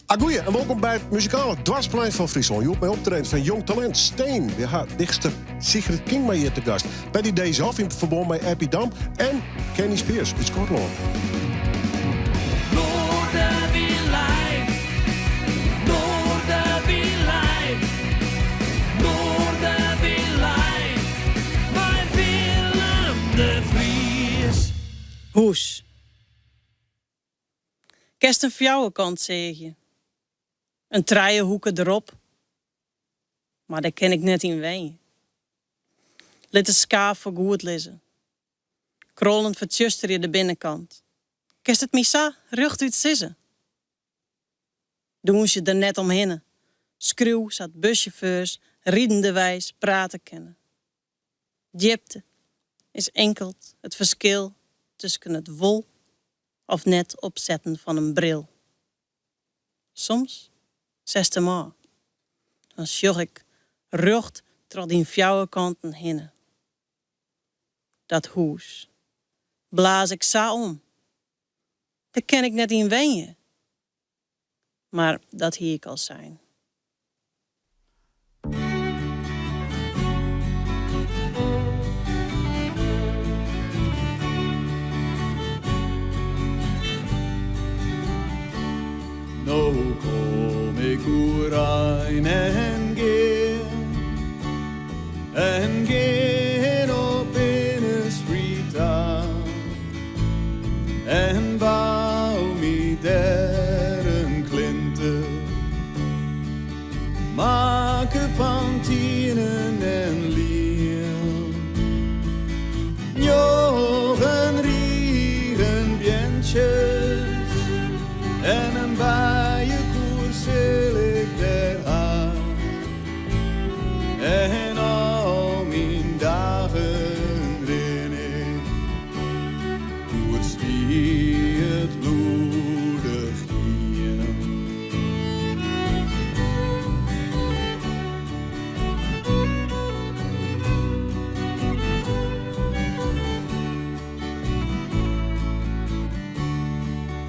Agoeie en wolkom by it muzikale doarpsplein fan Fryslân. Hjoed mei optreden fan jong talint Steen. Wy ha dichter Sigrid Kingma hjir te gast. Patty Days Off yn ferbân mei Eppie Dam en Kenny Spears út Skotlân. Hûs. Kinst in fjouwerkant seagje. In trijehoeke derop. Mar dêr kin ik net yn wenje. Lit de skaaf foargoed lizze. Krollen fertsjusterje de binnenkant. Kinst it my sa rjochtút sizze? Dûnsje der net omhinne. Skriuw sa't bussjauffeurs ridendeweis prate kinne. Djipte is inkeld it ferskil tusken it wol of net opsetten fan in bril. Soms setst him ôf, dan sjoch ik rjocht troch dyn fjouwerkanten hinne. Dat hûs blaas ik sa om, dêr kin ik net yn wenje. Mar dat hie ik al sein. No kom ik oerein en gean en gean op Innisfree ta en bou my dêr in klinte makke fan stiennen en liem. Njoggen rigen beantsjes en in bijekoer sil ik dêr ha. En al myn dagen rin ik oer swiet lûdich hiem.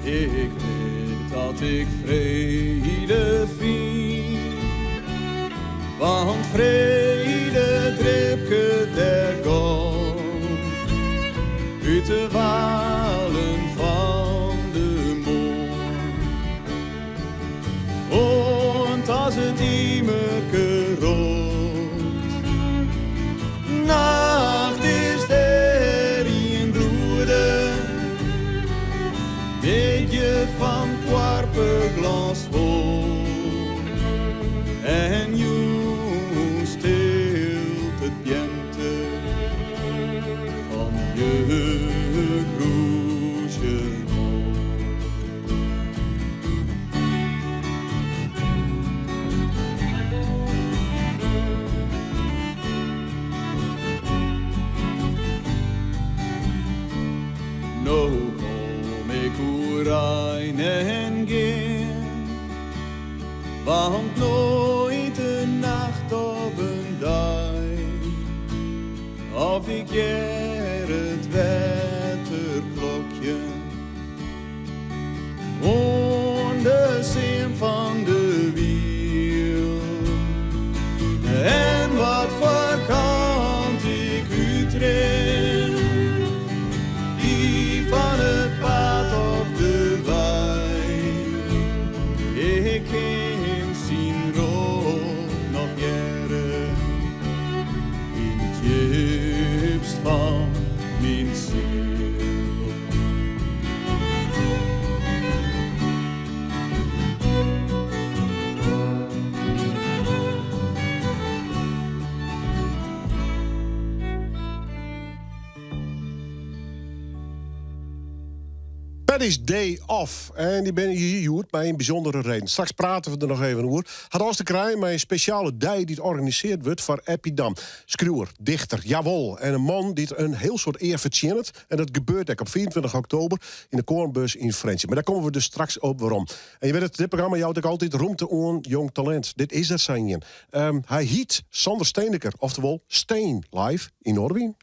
Ik wit dat ik frede fyn, want frede dripket der gau út de walen fan de moarn. Oant as it imerke rolt. Nacht is der ien gloede, middei fan poarperglâns fol. En jûn stilt it beamte fan jeukrûzjen op. No kom ik oerein en gean, want noait in nacht of in dei of ik hear it wetterklokjen Oan de seam fan de wiel. En wat foar kant ik útrin, dy fan it paad of de wei. Ik kin syn rop noch hearre yn it djipst fan myn siel. Paddy's Day Off. En dy binne hjir hjoed mei in bysûndere reden. Straks prate we der noch even oer. Hat alles te krijen mei in spesjale dei dy't organisearre wurdt foar Eppie Dam. Skriuwer, dichter, jawol. En in man dy't in hiel soad ear fertsjinnet. En dat gebeurt ek op 24 oktober yn de Koarnbeurs yn Frjentsjer. Mar dêr komme we dus straks op werom. En je witte it, dit programma jout ek altyd rûmte oan jong talint. Dit is der sa ien. Um, hy hyt Sander Steneker, oftewol Steen, live yn Noardewyn.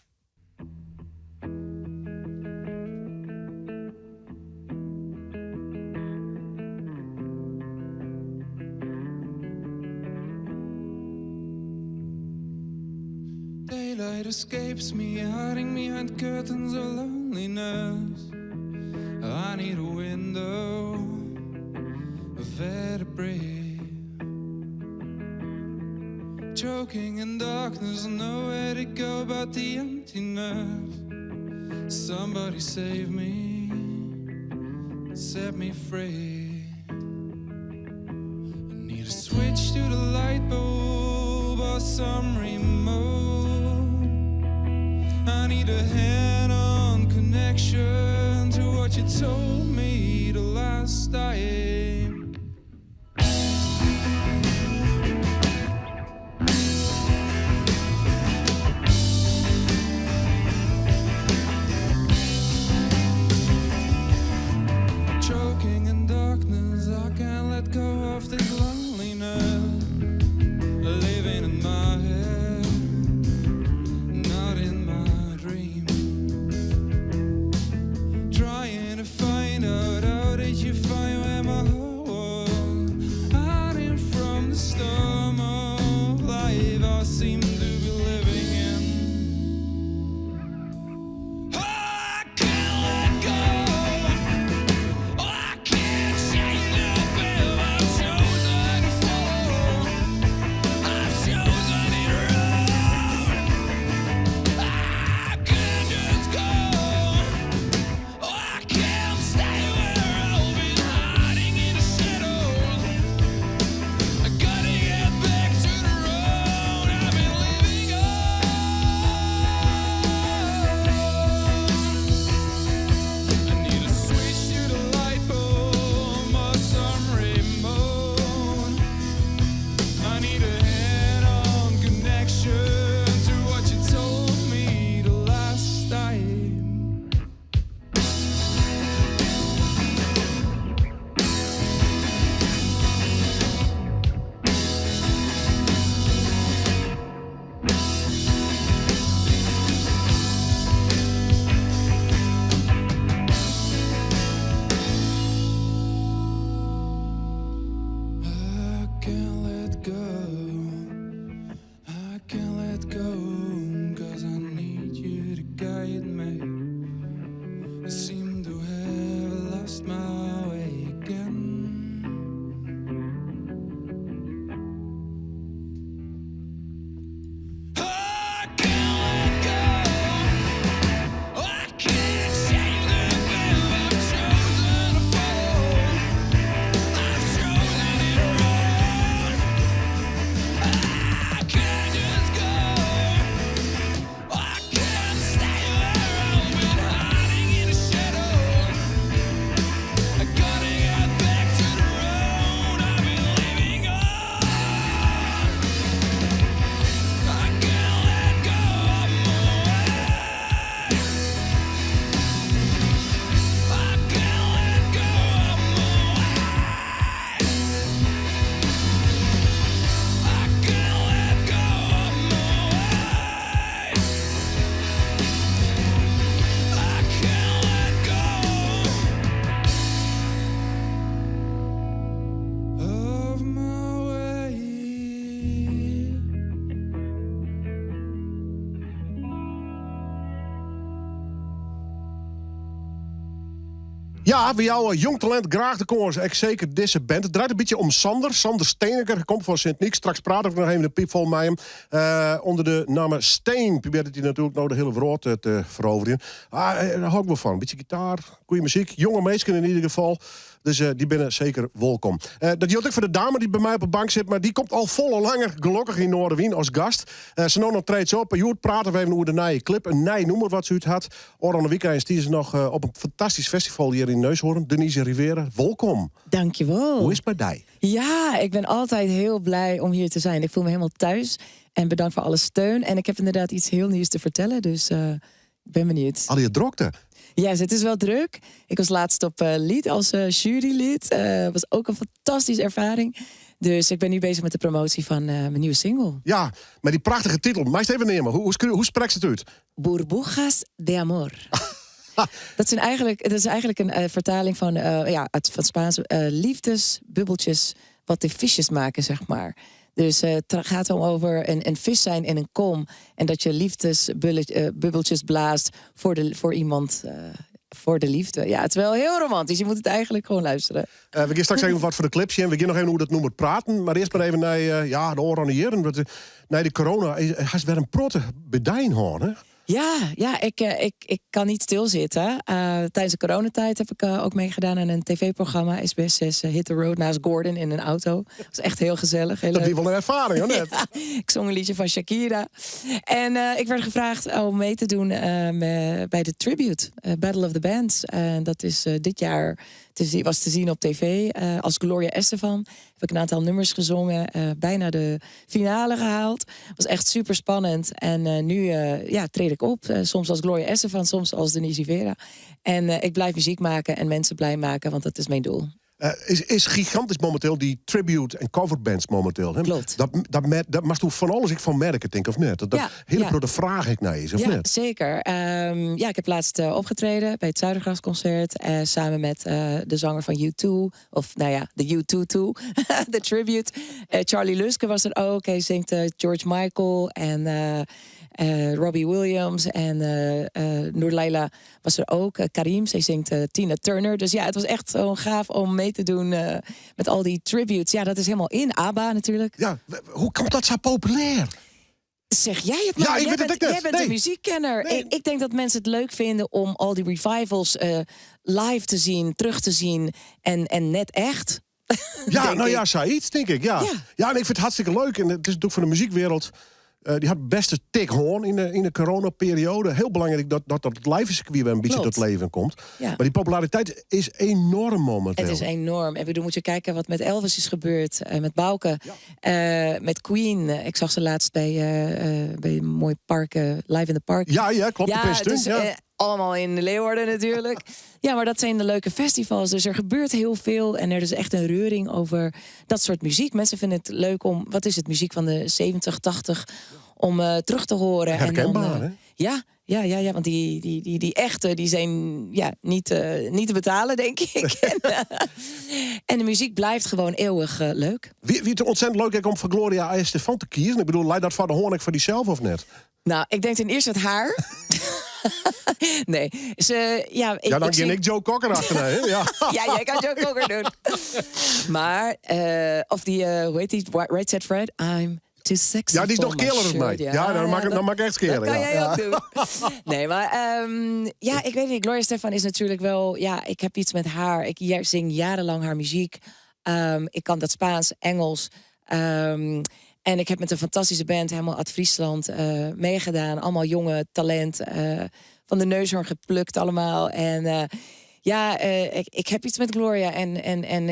Daylight escapes me, hiding behind curtains of loneliness. I need a window of air to breathe. Choking in darkness, nowhere to go but the emptiness. Somebody save me, set me free. I need a switch to the light bulb or some remote. I need a hand on connection to what you told me the last time. Choking in darkness, I can't let go of this loneliness. Living in my head, not in my dream. Trying to find out how did you find where my heart was? Hiding from the storm of life I seem to be living in. I can't let go. I can't change the path I've chosen to follow. I've chosen it wrong. I can't just go. I can't stay where I've been hiding in the shadows. I gotta get back to the road I've been living on. I need a switch to the light bulb or some remote. I need a hand-on connection to what you told me the last time. I can't let go. I can't let go. Cause I need you to guide me. I seem to have lost my way again. I can't let go. I can't change the path I've chosen to follow. I've chosen it wrong. I can't just go. I can't stay where I've been hiding in the shadows. I gotta get back to the road I've been living on. I can't let go of my way. I can't let go of my way. I can't let go of my way. I can't let go of my way. Ja, wy jouwe jong talint graach de kâns. Ek seker dizze band. It draait in bytsje om Sander. Sander Steneker komt fan Sint Nyk. Straks prate we noch even de piip fol mei him. Under de namme Steen probearret hy natuerlik no de hiele wrâld te feroverjen. Ah, dêr hâld ik wol fan. In bytsje gitaar, goede muzyk. Jonge minsken yn ieder gefal. Dus dy binne seker wolkom. Dat jildt ek foar de dame dy't by my op de bank sit, mar dy komt al folle langer gelokkich yn Noardewyn as gast. Sa no dan treedt se op. Hjoed prate we even oer de nije klip, in nij nûmer wat se út hat. Ofrûne wykein stie se noch op in fantastysk festival hjir yn Neushoorn. Denise Rivera, wolkom. Dankjewel. Hoe is it mei dy? Ja, ik ben altijd heel blij om hier te zijn. Ik voel me helemaal thuis. En bedankt voor alle steun. En ik heb inderdaad iets heel nieuws te vertellen. Dus ik ben benieuwd. Allegear drokte. Ja, het is wel druk. Ik was laatst op Liet als jurylid. Was ook een fantastische ervaring. Dus ik ben nu bezig met de promotie van mijn nieuwe single. Ja, mar dy prachtige titel. Meist even neame. Hoe sprekst it út? Burbujas de amor. Dat is eigenlijk een vertaling van, ja, het, van Spaans liefdesbubbeltjes wat de visjes maken, zeg maar. Dus het gaat om over een vis zijn in een kom. En dat je liefdesbubbeltjes blaast voor iemand, voor de liefde. Ja, het is wel heel romantisch. Je moet het eigenlijk gewoon luisteren. We gean straks even wat foar de clip sjen. We gean noch even oer dat nûmer praten. Mar earst mar even nei ja, de ôfrûne jierren. Want nei de corona hast wer in protte bedijen hân, hè? Ja, ik kan niet stilzitten. Tijdens de coronatijd heb ik ook meegedaan aan een tv-programma, SBS 6, Hit the Road, naast Gordon in een auto. Dat was echt heel gezellig. Heel Dat leuk. is wel een ervaring, hoor, net. Ja, ik zong een liedje van Shakira. En ik werd gevraagd om mee te doen bij de Tribute, Battle of the Bands. En dat is dit jaar te zien, was te zien op tv. Als Gloria Estefan heb ik een aantal nummers gezongen. Bijna de finale gehaald. Was echt super spannend. En nu ja, treed ik op. Soms als Gloria Estefan, soms als Denise Rivera. En ik blijf muziek maken en mensen blij maken, want dat is mijn doel. Is gigantisch momenteel die tribute- en coverbands momenteel. Hè? Klopt. Dat mag toch fan alles ek fan merke, tink, of net? Dat Ja, hele ja. grote fraach ek nei is, of Ja, net? zeker. Ja, ik heb laatst opgetreden bij het Zuidergrasconcert. Samen met de zanger van U2. Of nou ja, de U2 2. De tribute. Charlie Luske was er ook. Hij zingt George Michael en Robbie Williams. En Noorlaila was er ook. Karim, zij zingt Tina Turner. Dus ja, het was echt zo gaaf om mee te doen met al die tributes. Ja, dat is helemaal in. ABBA natuurlijk. Ja, hoe komt dat zo populair? Zeg jij het maar. Ja, ik Jij weet het bent, ook net. jij bent Nee. een muziekkenner. Nee. Ik denk dat mensen het leuk vinden om al die revivals live te zien, terug te zien. En net echt. Ja, Denk nou ja, ik. zoiets, denk ik. Ja. Ja. Ja, en ik vind het hartstikke leuk. En het is natuurlijk voor de muziekwereld. Die had best een tik hân in de coronaperiode. Heel belangrijk dat dat live circuit weer een beetje tot leven komt. Maar die populariteit is enorm momenteel. Het is enorm. En bedoel, moet je kijken wat met Elvis is gebeurd. Met Bauke. Met Queen. Ik zag ze laatst bij een mooi park, Live in the Park. Ja, klopt. De Ja, Prinsentuin, dus, ja. allemaal in Leeuwarden natuurlijk. Ja, maar dat zijn de leuke festivals. Dus er gebeurt heel veel. En er is echt een reuring over dat soort muziek. Mensen vinden het leuk om, wat is het, muziek van de 70, 80, om terug te horen. En dan, Herkenbaar, hè? Ja, want die echte, die zijn, ja, niet te betalen, denk ik. En de muziek blijft gewoon eeuwig leuk. Wie het ontzettend leuk is om voor Gloria Estefan te kiezen. Ik bedoel, lei dat foar de hân ek foar dysels of net? Nou, ik denk ten eerste het haar. Nee, ze, ja, ik, Ja, dan ik ken zie- ik Joe Cocker achterna, hè? Ja. Ja, jij kan Joe Cocker doen. Maar, of die, hoe heet die? Right Said Fred? I'm too sexy Ja, die is for nog my keller dan shirt. mij. Ja, dan maak ik echt Dat keren, kan ja. jij ook doen. Nee, maar ja, ik weet niet. Gloria Estefan is natuurlijk wel... Ja, ik heb iets met haar. Ik zing jarenlang haar muziek. Ik kan dat Spaans, Engels. En ik heb met een fantastische band, helemaal uit Friesland, meegedaan. Allemaal jonge talent. Van de neushoorn geplukt allemaal. En ja, ik heb iets met Gloria. En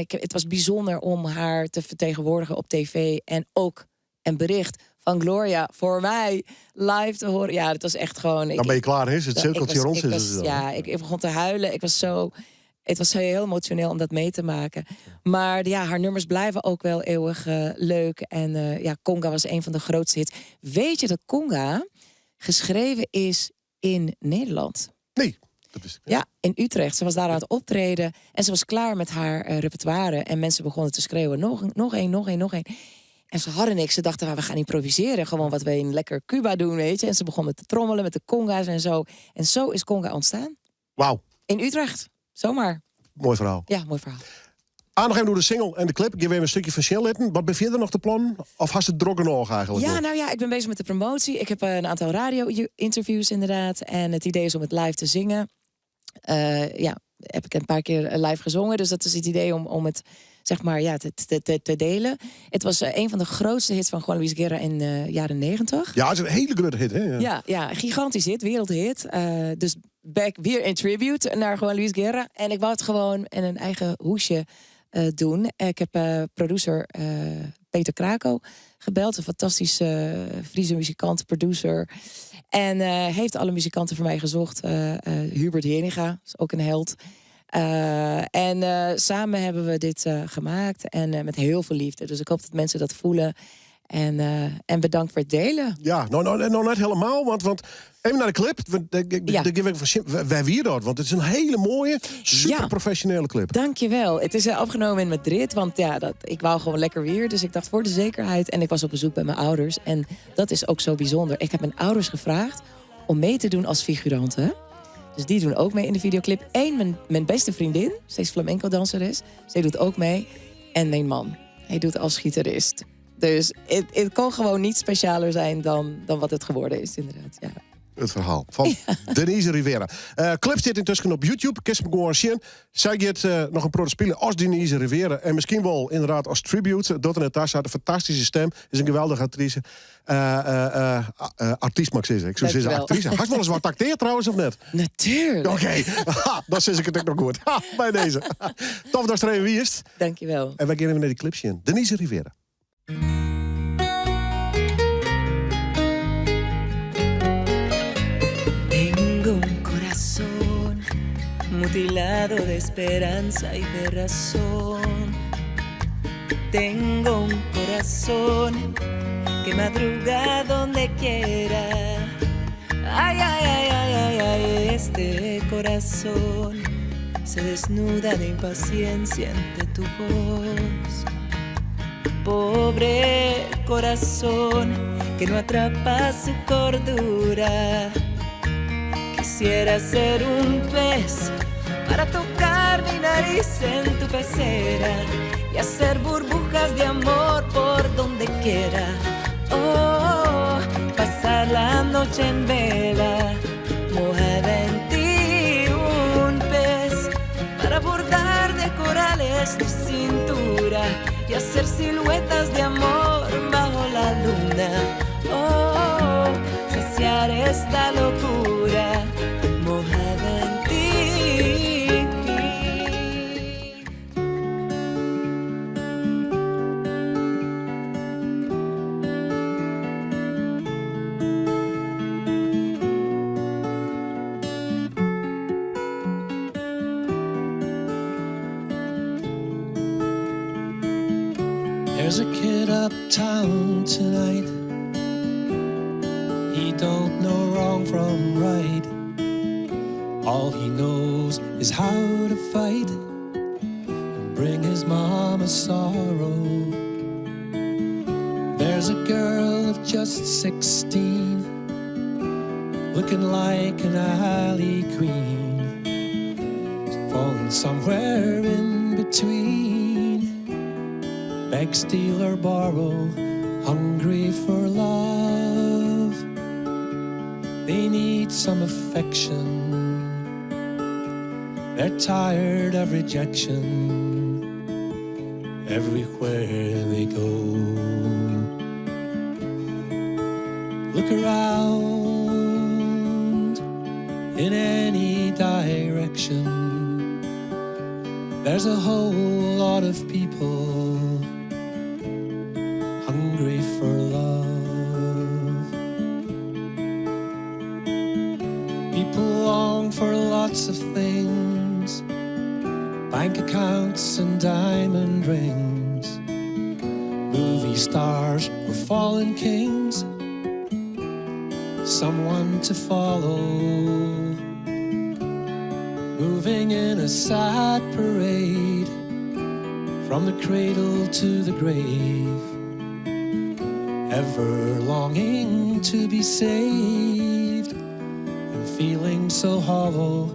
het was bijzonder om haar te vertegenwoordigen op tv. En ook een bericht van Gloria voor mij live te horen. Ja, dat was echt gewoon... Dan ben je klaar, hè? Is het cirkeltje rond is het dan. Ja, ik begon te huilen. Ik was zo... Het was heel emotioneel om dat mee te maken. Maar ja, haar nummers blijven ook wel eeuwig leuk. En ja, Conga was een van de grootste hits. Weet je dat Conga geschreven is in Nederland? Nee, dat wist ik niet. Ja, in Utrecht. Ze was daar aan het optreden. En ze was klaar met haar repertoire. En mensen begonnen te schreeuwen. Nog één, nog één, nog één. En ze hadden niks. Ze dachten, nou, we gaan improviseren. Gewoon wat we in lekker Cuba doen, weet je. En ze begonnen te trommelen met de conga's en zo. En zo is conga ontstaan. Wauw, In Utrecht. Zomaar. Mooi verhaal. Ja, mooi verhaal. Aan nog even door de single en de clip. Ik geef even een stukje van sjen litten. Wat ben verder nog de plan? Of hast it drok genôch eigenlijk Ja, nog? nou ja, ik ben bezig met de promotie. Ik heb een aantal radio-interviews inderdaad. En het idee is om het live te zingen. Ja, heb ik een paar keer live gezongen. Dus dat is het idee om het, zeg maar, ja, te delen. Het was een van de grootste hits van Juan Luis Guerra in de jaren 90. Ja, het is een hele grote hit, hè? Ja. Ja, gigantisch hit, wereldhit. Dus back weer in tribute naar Juan Luis Guerra. En ik wou het gewoon in een eigen hoesje doen. Ik heb producer Peter Krako gebeld. Een fantastische Friese muzikant, producer. En heeft alle muzikanten voor mij gezocht. Hubert Heringa is ook een held. En samen hebben we dit gemaakt. En met heel veel liefde. Dus ik hoop dat mensen dat voelen. En, en bedankt foar it delen. Ja, no, no, no net hielendal, want even nei de clip. Want dêr gean we even sjen. Wêr wie dat? Want it is in hiele moaie, super profesjonele clip. Dankjewel. Het is opgenomen in Madrid, want ja, ik wou gewoon lekker weer. Dus ik dacht voor de zekerheid. En ik was op bezoek bij mijn ouders. En dat is ook zo bijzonder. Ik heb mijn ouders gevraagd om mee te doen als figuranten. Dus die doen ook mee in de videoclip. Eén, mijn beste vriendin, zij is flamenco danseres. Zij doet ook mee. En mijn man, hij doet als gitarist. Dus het kon gewoon niet specialer zijn dan wat het geworden is, inderdaad. Ja. It ferhaal fan Denise Rivera. Clip stiet yntusken op YouTube. Kinst 'm gewoan sjen. Sy giet noch in protte spylje as Denise Rivera. En miskien wol ynderdaad as tribute. Docht der net ta. Se hat in fantastyske stim. Is in geweldige aktrise. Artyst moat ik sizze. Ik soe sizze Dankjewel. aktrise. Hast wolris wat aktearre trouwens of net? Natuerlik. Oké, dan sis ik it ek noch goed. Ha, by dizze. Tof datst der even wiest. Dankjewel. En wy gean even nei dy clip sjen. Denise Rivera. Tengo un corazón mutilado de esperanza y de razón. Tengo un corazón que madruga donde quiera. Ay, ay, ay, ay, ay, ay, este corazón se desnuda de impaciencia ante tu voz. Pobre corazón que no atrapa su cordura. Quisiera ser un pez para tocar mi nariz en tu pecera y hacer burbujas de amor por donde quiera. Oh, pasar la noche en vela, mojada en ti, un pez para bordar de corales tu cintura y hacer siluetas de amor bajo la luna. Oh, saciar esta locura mojada en ti. There's a kid uptown tonight. He don't know wrong from right. All he knows is how to fight and bring his mama sorrow. There's a girl of just 16, looking like an alley queen, falling somewhere in between. Beg, steal or borrow, hungry for love. They need some affection. They're tired of rejection everywhere they go. Look around in any direction. There's a whole lot of people hungry for love. People long for lots of things, bank accounts and diamond rings, movie stars or fallen kings, someone to follow, moving in a sad parade from the cradle to the grave, ever longing to be saved and feeling so hollow,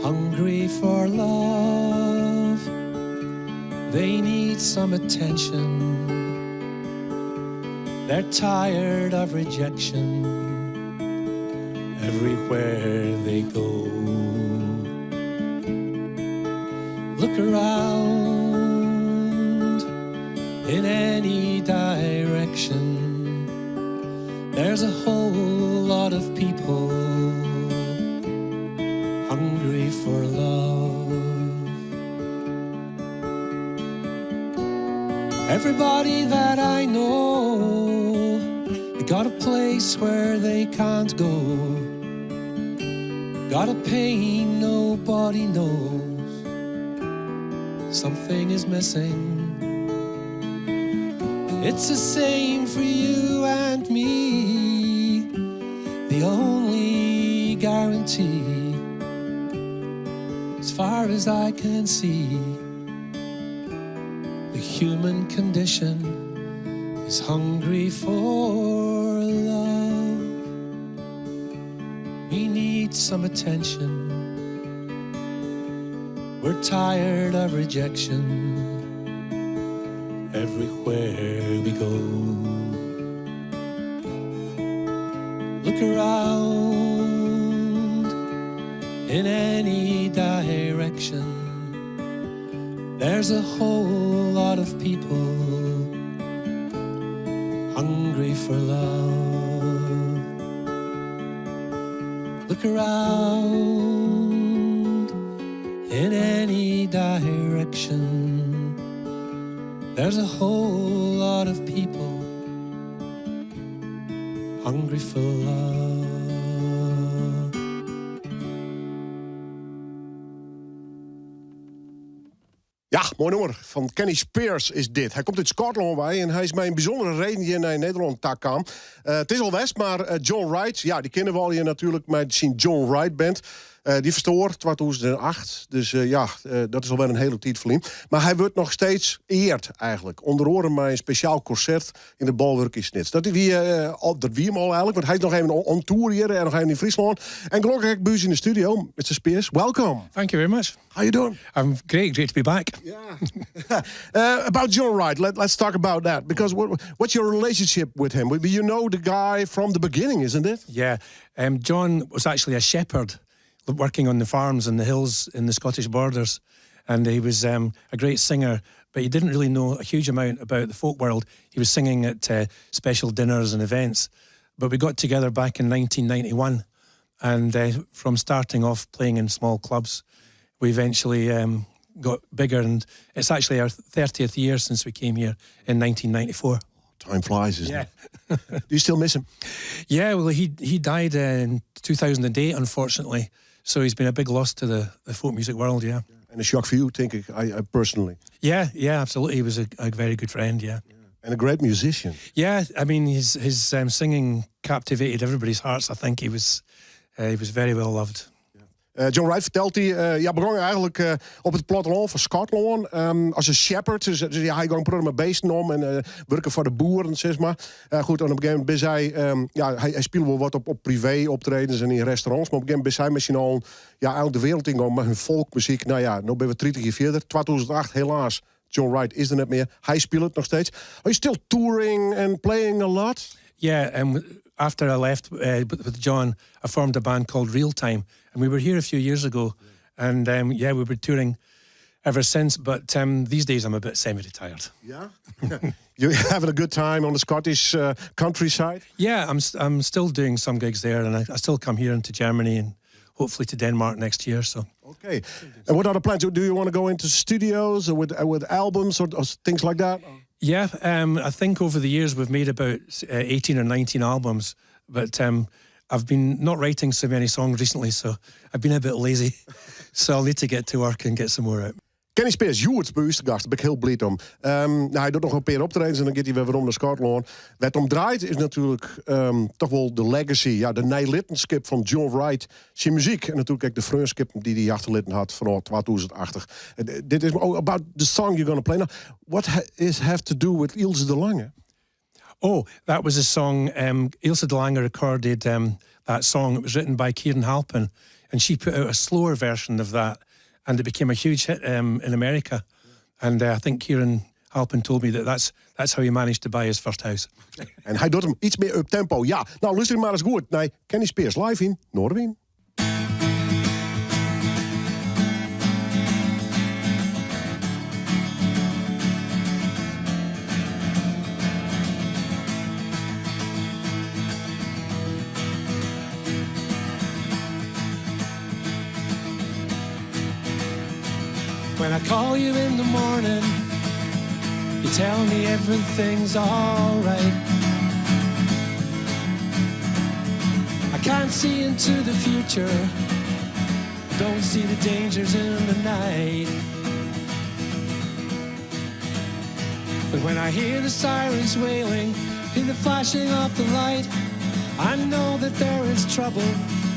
hungry for love. They need some attention. They're tired of rejection everywhere they go. Look around in any direction. There's a whole lot of people hungry for love. Everybody that I know, they got a place where they can't go. Got a pain nobody knows. Something is missing. It's the same for you and me. The only guarantee, as far as I can see, the human condition is hungry for love. We need some attention. We're tired of rejection everywhere we go. Look around in any direction. There's a whole lot of people hungry for love. Look around in any direction. There's a whole lot of people hungry for love. Ja, moai nûmer fan Kenny Spears is dit. Hy komt út Skotlân wei en hy is mei in bysûndere reden hjir nei Nederlân ta kaam. It is al west, mar John Wright, ja, dy kenne we allegear natuerlik mei syn John Wright Band. Dy ferstoar 2008, dus ja, dat is alwer in hiele tiid ferlyn. Mar hy wurdt noch steeds eard eigentlik. Under oare mei in spesjaal konsert yn it Bolwurk yn Snits. Dat wie, dat wie him al eigentlik, want hy is noch even on tour hjir en noch even yn Fryslân. En gelokkich ek by ús yn de studio, Mr. Spears. Welcome. Thank you very much. How you doing? I'm great, great to be back. Yeah. About John Wright, let's talk about that. Because what's your relationship with him? You know the guy from the beginning, isn't it? Yeah. John was actually a shepherd working on the farms in the hills in the Scottish borders. And he was a great singer, but he didn't really know a huge amount about the folk world. He was singing at special dinners and events. But we got together back in 1991. And from starting off playing in small clubs, we eventually got bigger. And it's actually our 30th year since we came here in 1994. Time flies, isn't it? Do you still miss him? Yeah, well, he died in 2008, unfortunately. So he's been a big loss to the folk music world, yeah. And a shock for you, think I personally. Yeah, absolutely. He was a very good friend, yeah. And a great musician. Yeah, I mean, his singing captivated everybody's hearts. I think he was very well loved. John Wright fertelt hy, ja, begûn eigentlik op it plattelân fan Skotlân as in shepherd. Dus ja, hy gie mei bisten om en wurke foar de boeren, sis mar. Goed, en op in gegeven momint is hy, ja, hy spile wol wat op privé optredens en yn restaurants, mar op in gegeven momint is hy miskien al ja, eigentlik de wrâld yn mei hun folkmuzyk. No ja, no binne we 30 jier fierder. 2008, helaas, John Wright is der net mear. Hy spilet noch steeds. Are you still touring and playing a lot? Yeah, and after I left with John, I formed a band called Real Time, and we were here a few years ago, and yeah, we were touring ever since. But these days, I'm a bit semi-retired. Yeah, you having a good time on the Scottish countryside? Yeah, I'm still doing some gigs there, and I still come here into Germany and hopefully to Denmark next year. So. Okay. And what are the plans? Do you want to go into studios or with albums or things like that? Yeah, I think over the years we've made about 18 or 19 albums, but I've been not writing so many songs recently, so I've been a bit lazy. So I'll need to get to work and get some more out. Kenny Spears, hjoed by ús te gast, dêr bin ik hiel bliid om. No, hy docht noch in pear optredens en dan giet hy wer werom nei Skotlân. Wêr't it om draait is natuerlik dochs wol de legacy, ja, de neilittenskip fan John Wright, syn muzyk en natuerlik ek de freonskip dy't hy achterlitten hat fanôf 2008. Dit is oh, about the song you're gonna play now. What is have to do with Ilse de Lange? Oh, that was a song. Ilse de Lange recorded that song. It was written by Kieran Halpin, and she put out a slower version of that, and it became a huge hit in America. And I think Kieran Halpin told me that that's how he managed to buy his first house. En hy docht him iets mear up tempo. Ja, no lústerje mar ris goed nei Kenny Spears live yn Noardewyn. When I call you in the morning, you tell me everything's alright. I can't see into the future, don't see the dangers in the night. But when I hear the sirens wailing, hear the flashing of the light, I know that there is trouble.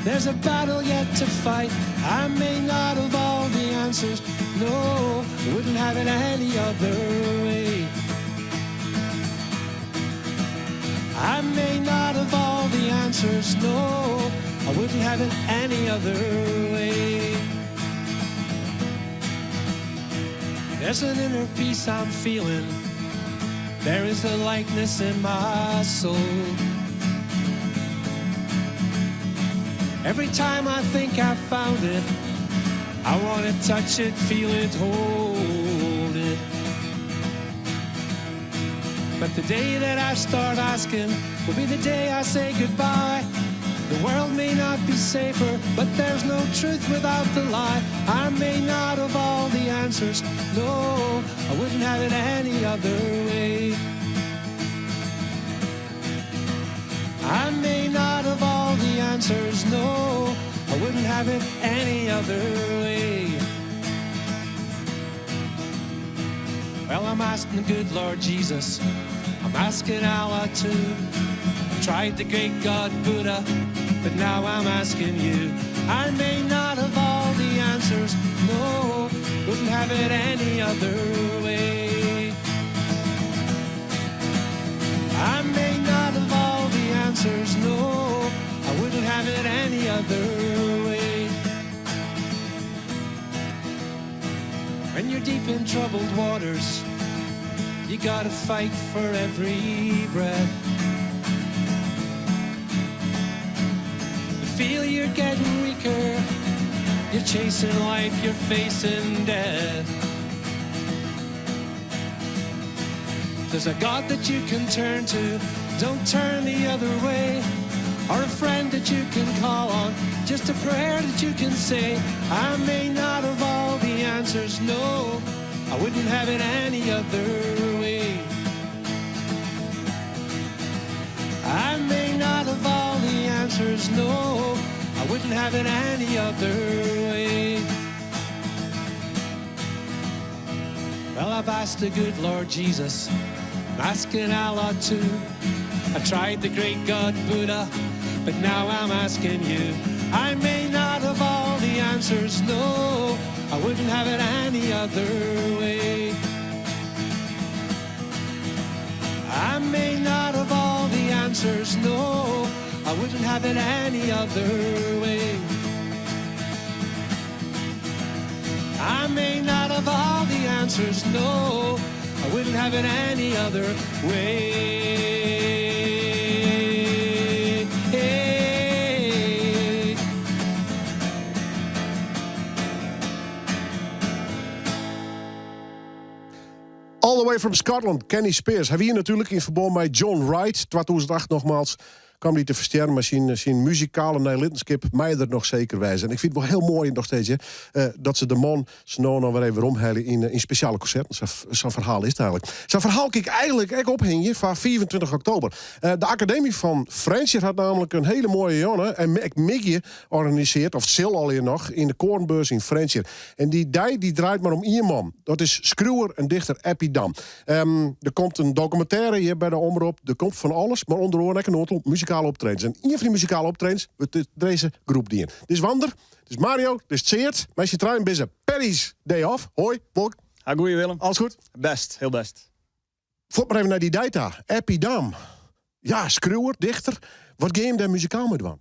There's a battle yet to fight. I may not have all the answers. No, wouldn't have it any other way. I may not have all the answers. No, I wouldn't have it any other way. There's an inner peace I'm feeling. There is a likeness in my soul. Every time I think I've found it, I want to touch it, feel it, hold it. But the day that I start asking will be the day I say goodbye. The world may not be safer, but there's no truth without the lie. I may not have all the answers, no, I wouldn't have it any other way. I may not have all the answers, no, I wouldn't have it any other way. Well, I'm asking the good Lord Jesus, I'm asking Allah too. I've tried the great God Buddha, but now I'm asking you. I may not have all the answers, no, wouldn't have it any other way. I may not have all the answers, no, I wouldn't have it any other way. When you're deep in troubled waters, you gotta fight for every breath. You feel you're getting weaker, you're chasing life, you're facing death. There's a God that you can turn to, don't turn the other way. Or a friend that you can call on, just a prayer that you can say. I may not have all the answers, no, I wouldn't have it any other way. I may not have all the answers, no, I wouldn't have it any other way. Well, I've asked the good Lord Jesus, I'm asking Allah too. I tried the great God Buddha, but now I'm asking you. I may not have all the answers, no, I wouldn't have it any other way. I may not have all the answers, no, I wouldn't have it any other way. I may not have all the answers, no, I wouldn't have it any other way. All the way from Scotland, Kenny Spears. Hy wie natuerlik yn ferbân mei John Wright. 2008 nogmaals kaam hy te ferstjerren, mar syn muzikale neilittenskip mei der noch seker wêze. En ik fyn it wol hiel moai noch steeds, hè, dat se de man sa no en dan wer even weromhelje yn spesjale konserten. Sa'n ferhaal is it eigentlik. Sa'n ferhaal kin ik eigentlik ek ophingje foar 25 oktober. De Akademy fan Frjentsjer hat nammentlik in hiele moaie jûn en ek middei organisearre, of sil allegear noch, yn de Koornbeurs yn Frjentsjer. En dy dei dy draait mar om ien man. Dat is skriuwer en dichter Eppie Dam. Der komt in dokumintêre hjir by de Omrop. Der komt fan alles, mar ûnder oare ek in oantal muzikale optredens. En ien fan dy muzikale optredens wurdt troch dizze groep dien. Dit is Wander, dit is Mario, dit is Tseard. Mei syn trijen binne se Perry's Day Off. Hoi, Wolk. Ha, goeie Willem. Alles goed? Bêst, hiel bêst. Fuort mar even nei dy dei ta. Eppie Dam. Ja, skriuwer, dichter. Wat gean jim dêr muzikaal mei dwaan?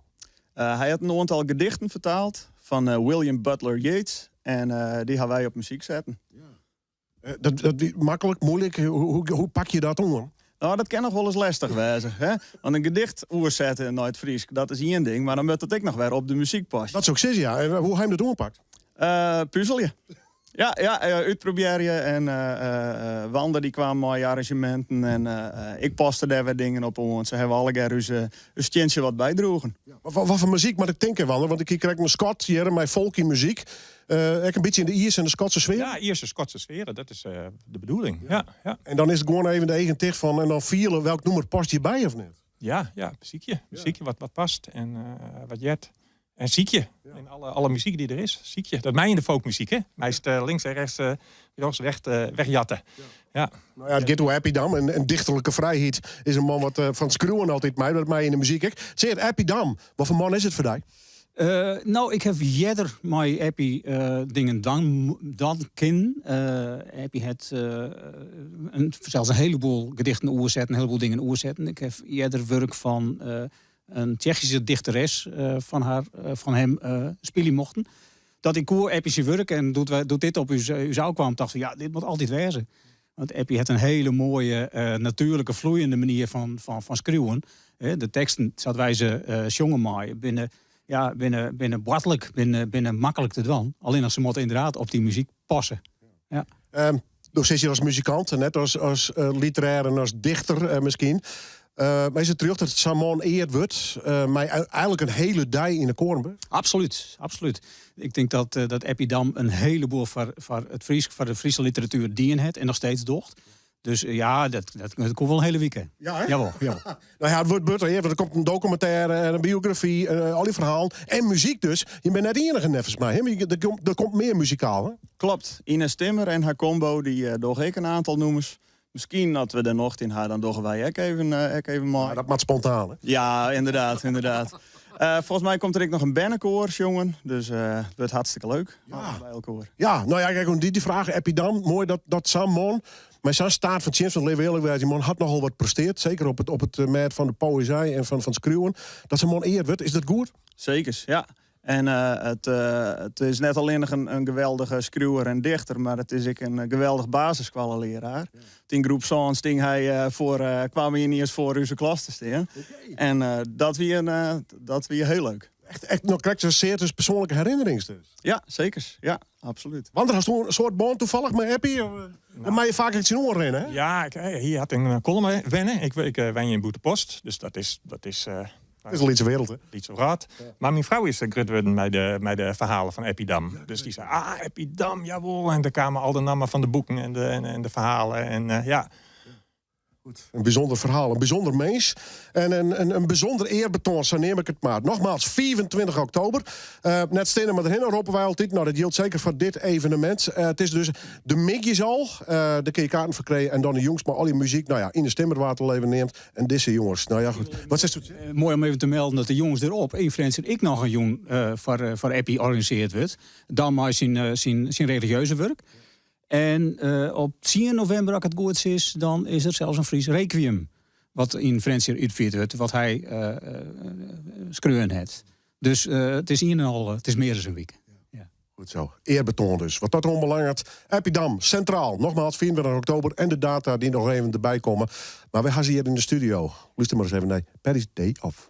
Hy hat in oantal gedichten fertaald fan William Butler Yeats. En dy hawwe wy op muzyk setten. Dat wie maklik, muoilik? Hoe pakke je dat oan? No, dat kin noch wolris lestich wêze. Hè? Want in gedicht oersette nei it Frysk, dat is ien ding, mar dan moat it ek noch wer op de muzyk passe. Dat soe ik sizze, ja. En hoe ha jim dat oanpakt? Puzelje. Ja, útprobearje. En Wander dy kaam mei arranzjeminten en ik paste dêr wer dingen op oan. Sa hawwe we allegear ús stientsje wat bydroegen. Ja, mar wat foar muzyk moat ik tinke, Wander? Want ik hie krekt in Skot hjir mei folky muzyk. Ek in bytsje yn de Ierse en de Skotse sfear? Ja, Ierse, Skotse sfear, dat is de bedoeling. Ja. En dan is it gewoan even de eagen ticht fan en dan fiele welk nûmer past hjirby of net? Ja, besykje. Besykje wat past en wat heart. En sykje. En alle muzyk dy't der is, sykje. Dat mei yn de folkmuzyk, hè? Meist links en rechts, rjochts weg, wegjatte. Ja. Nou ja, it giet oer Eppie Dam en dichterlike frijheid is in man wat fan it skriuwen altyd mei, dat mei yn de muzyk ek. Tseard, Eppie Dam, wat foar man is it foar dy? No, ik haw earder mei Eppie dingen dwaan kinnen. Eppie hat sels in heleboel gedichten oersetten, in heleboel dingen oersetten. Ik haw earder wurk fan in Tsjechyske dichteres fan har, fan him spylje mochten. Dat ik koe Eppie syn wurk en doe't wy, doe't dit op ús, ús ôfkwam, tocht ik, ja, dit moat altyd wêze. Want Eppie hat in hiele moaie, natuerlike, floeiende manier fan, fan, fan skriuwen. De teksten, sa't wy se sjonge meie, binne, ja, binne, binne boartlik, binne, binne maklik te dwaan. Allinnich se moatte ynderdaad op dy muzyk passe. Ja. Do sitst hjir as muzikant en net as, as literêr en as dichter miskien. Mar is it terjochte dat sa'n man eard wurdt mei eigenlik in hiele dei yn de Koornbeurs? Absolút, absolút. Ik tink dat, dat Eppie Dam in heleboel foar, foar it Frysk, foar de Fryske literatuer dien hat en noch steeds docht. Dus ja, dat, dat, dat koe wol in hiele wike. Ja, hè? Jawol, jawol. Nou ja, it wurdt butter, want der komt in dokumintêre en in biografy, al dy ferhalen. En muzyk dus. Je binne net ienige neffens my, hè? Der komt mear muzikaal, hè? Klopt. Ines Timmer en har combo dy dogge ek in oantal nûmers. Miskien as we der nocht yn ha, dan dogge wy ek even, ek even mei. Ja, dat moat spontaan, hè? Ja, ynderdaad, ynderdaad. Folgens my komt der ek noch in bernekoar sjongen, dus it wurdt hartstikke leuk. Ja. By elkoar. Ja, nou ja, kijk, dy fraach Eppie Dam, moai dat, dat sa'n man, mei sa'n staat fan tsjinst, want litte we earlik wêze, dy man hat nochal wat presteard, seker op it, op it mêd fan de poëzy en fan, fan it skriuwen, dat sa'n man eard wurdt, is dat goed? Seker, ja. En it, it is net allinnich in geweldige skriuwer en dichter, mar it is ek in geweldich basisskoallelearaar. Yn groep sân stie hy foar, kwam hy yniens foar ús klas te stean. En dat wie, in, dat wie hiel leuk. Echt, echt noch krekt sa sear dus persoanlike herinnerings dus? Ja, seker. Ja, absolút. Want hast in soart bân tafallich mei Eppie? Dan mei je faak ek tsjinoan rinne, hè? Ja, ik, hy hat yn Kollum wenne. Ik, ik wenje yn Bûtenpost, dus dat is, dat is Het is een lytse wereld, hè? Lytse wrâld. Mar myn frou is grut wurden mei de, mei de ferhalen fan Eppie Dam. Dus dy sei, ah, Eppie Dam, jawol. En der kamen al de nammen fan de boeken en de, en de ferhalen. En ja. Goed, in bysûnder ferhaal, in bysûnder mins. En in bysûnder earbetoan, sa neam ik it mar. Nogmaals, 25 oktober. Net steane mar derhinne roppe wy altyd. Nou, dat jildt seker foar dit evenemint. It is dus de middeis al. Dêr kinne je kaarten foar krije. En dan de jûns mei al dy muzyk. Nou ja, Ines Timmer waard al even neamd. En dizze jonges, nou ja, goed. Wat sizze Moai om even te melden dat de jûns derop yn Frjentsjer ek noch in jûn foar Eppie organisearre wurdt. Dan mei syn religieuze wurk. En op 10 novimber, as ik it goed sis, dan is der sels in Frysk requiem. Wat yn Frjentsjer útfierd wurdt, wat hy skreaun hat. Dus it is ien en al, it is mear as in wike. Ja. Goed zo. Earbetoan dus. Wat dat oanbelanget, Eppie Dam, centraal. Nogmaals, 24 oktober en de data dy't noch even derby komme. Mar wy ha se hjir yn de studio. Lúster mar ris even nei Paddy's Day Off.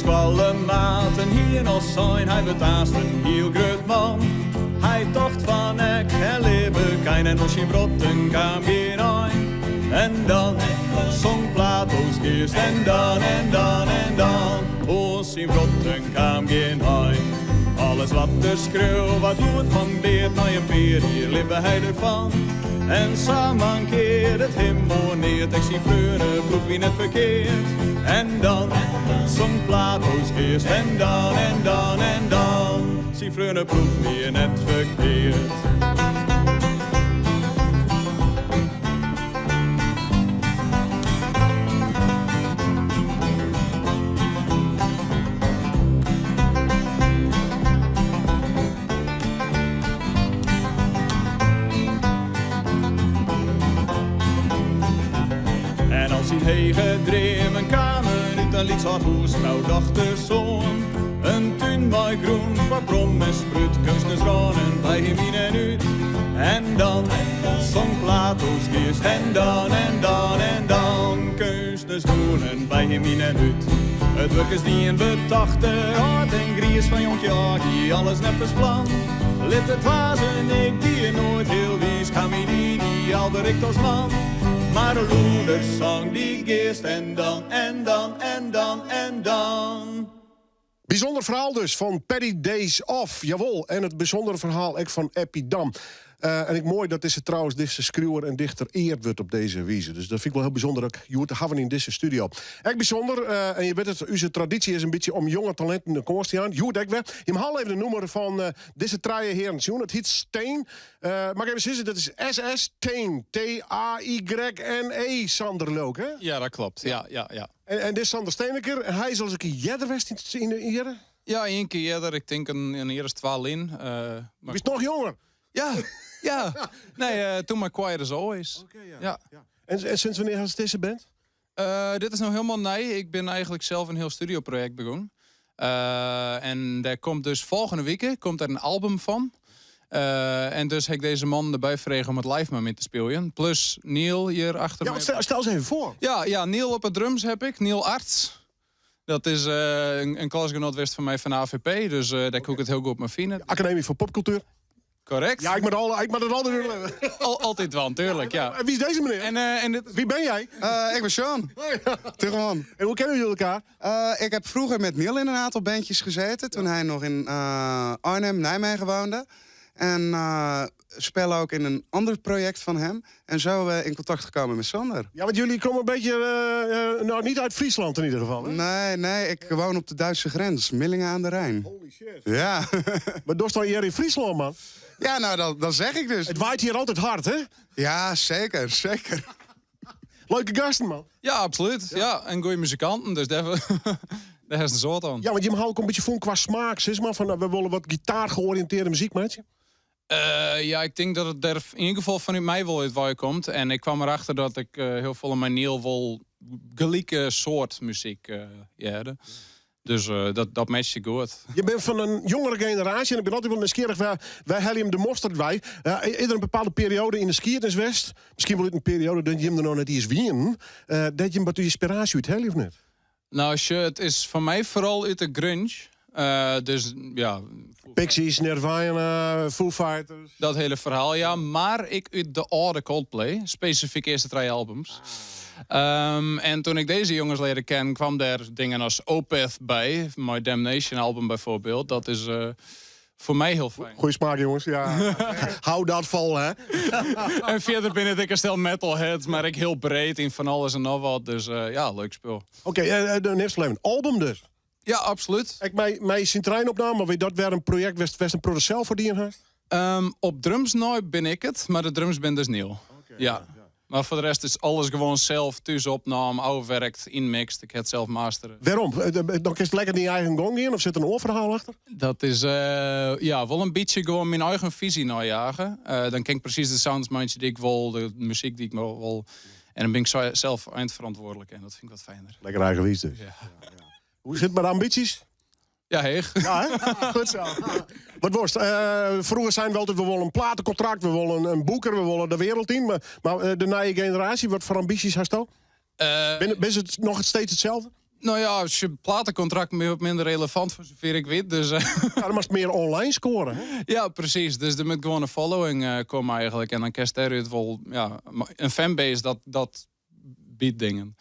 skoallematen hiene al sein, hy wurdt aanst in hiel grut man. Hy tocht fan ek en libbe kein en oan syn wrotten kaam gjin ein. En dan song Plato's geast en dan en dan en dan oan syn wrotten kaam gjin ein. Alles wat er skreau waard lûd fan beart, nei in pear jier libbe hy derfan. En sa mankearde it him oan neat, ek syn freoneploech wie net ferkeard. En dan song Plato's geast en dan en dan en dan syn freoneploech wie net ferkeard. En al syn hege dreamen kamen út in lyts hûs, frou, dochter, soan. In tún mei grûn foar prom en sprút, keunstners rûnen by him yn en út. En dan song Plato's geast en dan en dan en dan keunstners rûnen by him yn en út. It wurk is dien, betocht de âld en griis fan jonkje ôf gie alles neffens plan. Lit it wêze, ik wie noait hiel wiis, 'k ha myn ideaal berikt as man. Mar lûder song dy geast en dan en dan en dan en dan. Bysûnder ferhaal dus fan Paddy Days Off. Jawol, en it bysûndere ferhaal ek fan Eppie Dam. En ek moai dat dizze trouwens dizze skriuwer en dichter eard wurdt op dizze wize. Dus dat fyn ik wol hiel bysûnder ek hjoed te hawwen yn dizze studio. Ek bysûnder, en je witte it, ús tradysje is in bytsje om jonge talinten in kâns te jaan. Hjoed ek wer. Jim ha al even in nûmer fan dizze trije hearen sjoen. It hyt Steen. Moat ik even sizze, dat is SS Tayne. T-A-Y-N-E, Sander Leuk, hè? Ja, dat kloppet. Ja. En dit is Sander Steneker. En hy is al ris in kear earder west yn de jierren? Ja, ien kear earder. Ik tink in jier as twa lyn. Mar... Bist noch jonger? Ja. Nee, toen mei Quiet as Always. Oké, ja. Ja. Ja. En sinds wannear hast dizze band? Dit is no hielendal nij. Ik bin eigenlik sels in hiel studioprojekt begûn. En dêr komt dus folgjende wike komt der in album fan. En dus ha ik dizze mannen derby frege om it live mei my te spyljen. Plus Neil hjir achter Ja, my. want stel se even foar. Ja, Neil op de drums ha ik. Neil Arts. Dat is in klasgenoat west fan my fan de AVP. Dus dêr koe ik it hiel goed mei fine. Akademy foar Popkultuer. Korrekt. Ja, ik moat it altyd útlizze. Altyd dwaan, tuerlik, ja. En wie is dizze menear? En dit Wie bin jij? Ik ben Sean. Tuchman. En hoe kennen jullie elkaar? Ik heb vroeger met Neil in een aantal bandjes gezeten. Toen hij nog in Arnhem, Nijmegen woonde. En spelen ook in een ander project van hem. En zo in contact gekomen met Sander. Ja, want jullie komen een beetje, nou niet uit Friesland in ieder geval, hè? Nee, nee, ik woon op de Duitse grens, Millingen aan de Rijn. Holy shit. Ja. Maar dochst dan hier in Friesland, man? Ja, nou, dat zeg ik dus. Het waait hier altijd hard, hè? Ja, zeker, zeker. Leuke gasten, man. Ja, absoluut. Ja, en goede muzikanten, dus daar is een soort aan. Ja, want je mag ook een beetje voelen qua smaak, zeg maar. Van, nou, we willen wat gitaargeoriënteerde muziek, maatje. Ja, ik denk dat het er in ieder geval vanuit mij wel uit waar komt. En ik kwam erachter dat ik heel veel in mijn Neil wel gelijke soort muziek jerde. Dus dat matcht je goed. Je bent van een jongere generatie en ik ben altijd wel nieuwsgierig. Wij halen hem de mosterd bij. Is er een bepaalde periode in de geschiedenis west? Misschien wel een periode dat je hem er nog net eens wien. Dat je hem wat inspiratie uit of niet? Nou, het is voor mij vooral uit de grunge. Dus, ja. Pixies, Nirvana, Foo Fighters. Dat hele verhaal, ja. Maar ik uit de oude Coldplay. Specifiek eerste 3 albums. En toen ik deze jongens leerde kennen, kwam daar dingen als Opeth bij. My Damnation album bijvoorbeeld. Dat is voor mij heel fijn. Goeie smaak, jongens. Ja. Hou dat vol, hè. En verder ben ik een stel metalheads, maar ik heel breed in van alles en nog wat. Dus ja, leuk spul. Oké, de eerste een album dus. Ja, absoluut. Ik mij zijn treinopname, maar weet dat weer een project West een producer zelf voor die in Op drums nooit ben ik het, maar de drums ben dus nieuw. Oké, Ja. ja, ja. Maar voor de rest is alles gewoon zelf thuis opname, afwerkt, inmixt. Ik heb het zelf masteren. Waarom? Dan kun je het lekker in je eigen gong in of zit er een oorverhaal achter? Dat is wel een beetje gewoon mijn eigen visie najagen. Dan ken ik precies de sounds die ik wil, de muziek die ik wil. En dan ben ik zelf eindverantwoordelijk en dat vind ik wat fijner. Lekker eigen wies dus. Ja. Ja, ja. Hoe zit het met de ambities? Ja, heeg. Ja, hè? Goed zo. Wat worst. Vroeger zijn we altijd, we willen een platencontract, we willen een boeker, we willen de wereld in. Maar de nieuwe generatie, wat voor ambities hast du? Ben het nog steeds hetzelfde? Nou ja, als je platencontract meer minder relevant voor zover ik weet. Dus, Ja, dan moest meer online scoren. Hè? Ja, precies. Dus er moet gewoon een following komen eigenlijk. En dan kerst eruit wel ja, een fanbase dat biedt dingen.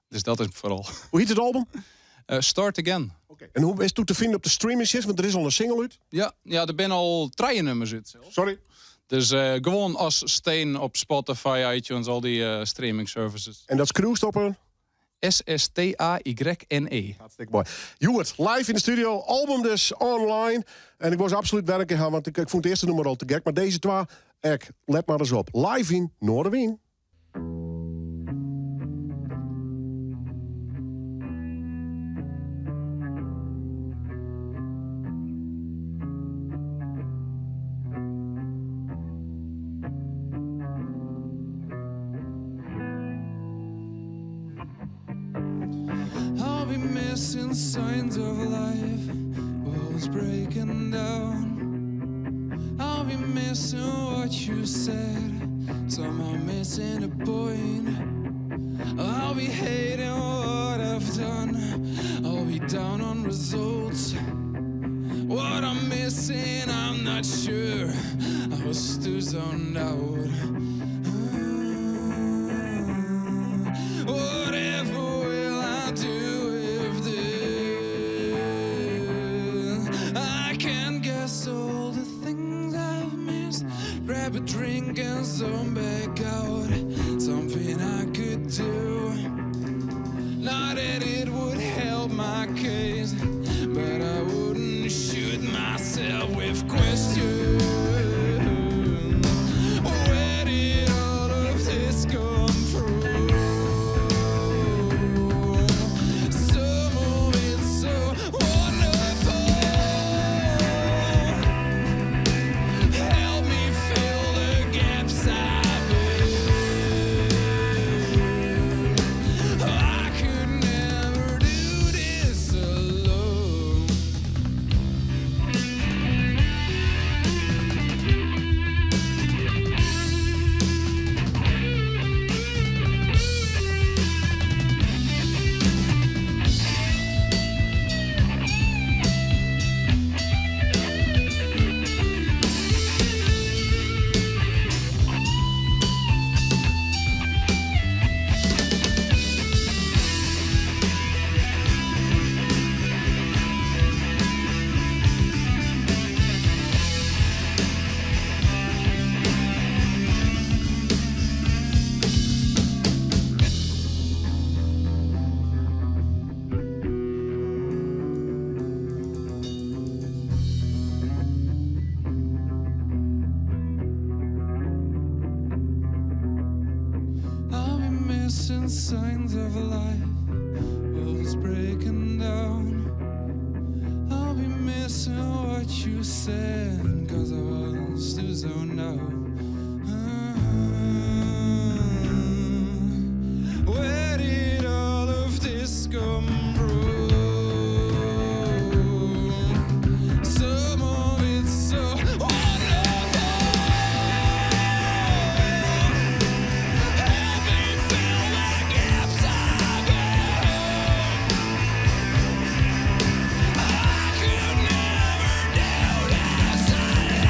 Dus dat is vooral. Hoe heet het album? Start Again. Oké. En hoe is het toe te vinden op de streaming system? Want er is al een single uit. Ja, ja, er zijn al drie nummers uit zelfs. Sorry. Dus gewoon als Steen op Spotify, iTunes, al die streaming services. En dat schroest op een? S-S-T-A-Y-N-E. Hartstikke mooi. Joert, live in de studio, album dus online. En ik was absoluut werken gaan, want ik vond het eerste nummer al te gek. Maar deze twee, ek, let maar eens op. Live in Noardewyn. I'll be missing signs of life, walls breaking down. I'll be missing what you said, somehow missing the point. I'll be hating what I've done, I'll be down on results. What I'm missing, I'm not sure. I was too zoned out. Whatever will I do if this? I can't guess all the things I've missed. Grab a drink and zone back out. Something I could do. Not that it would help my case, but I wouldn't shoot myself with questions. Where did all of this come from? Some of it's so wonderful. Help me fill the gaps I made. I could never do this alone. I'll be missing signs of life, walls breaking down. I'll be missing what you said, 'cause I was too zoned out. Where did all of this come from? Some of it's so wonderful. Help me fill the gaps I made. I could never do this alone.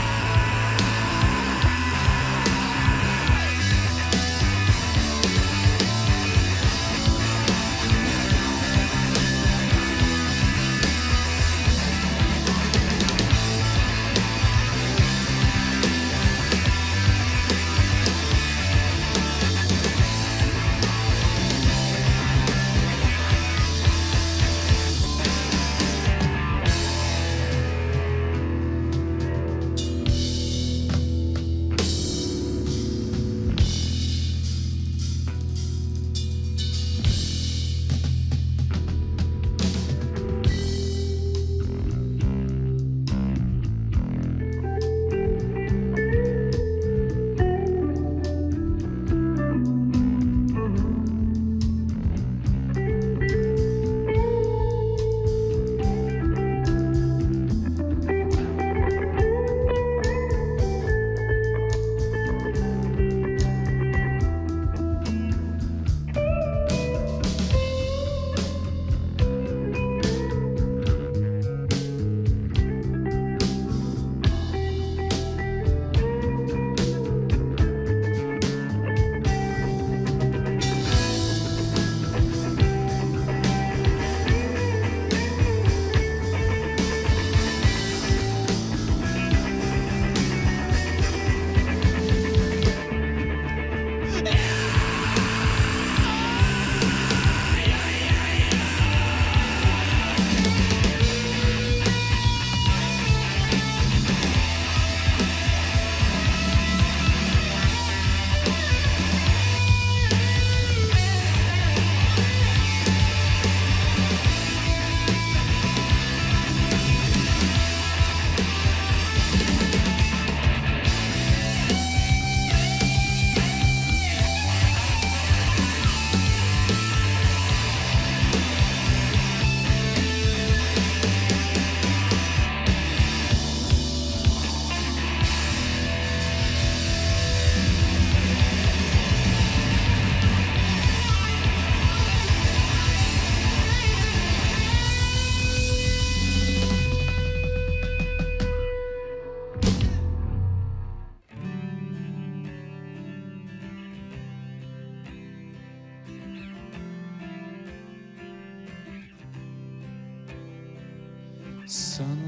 Sunlight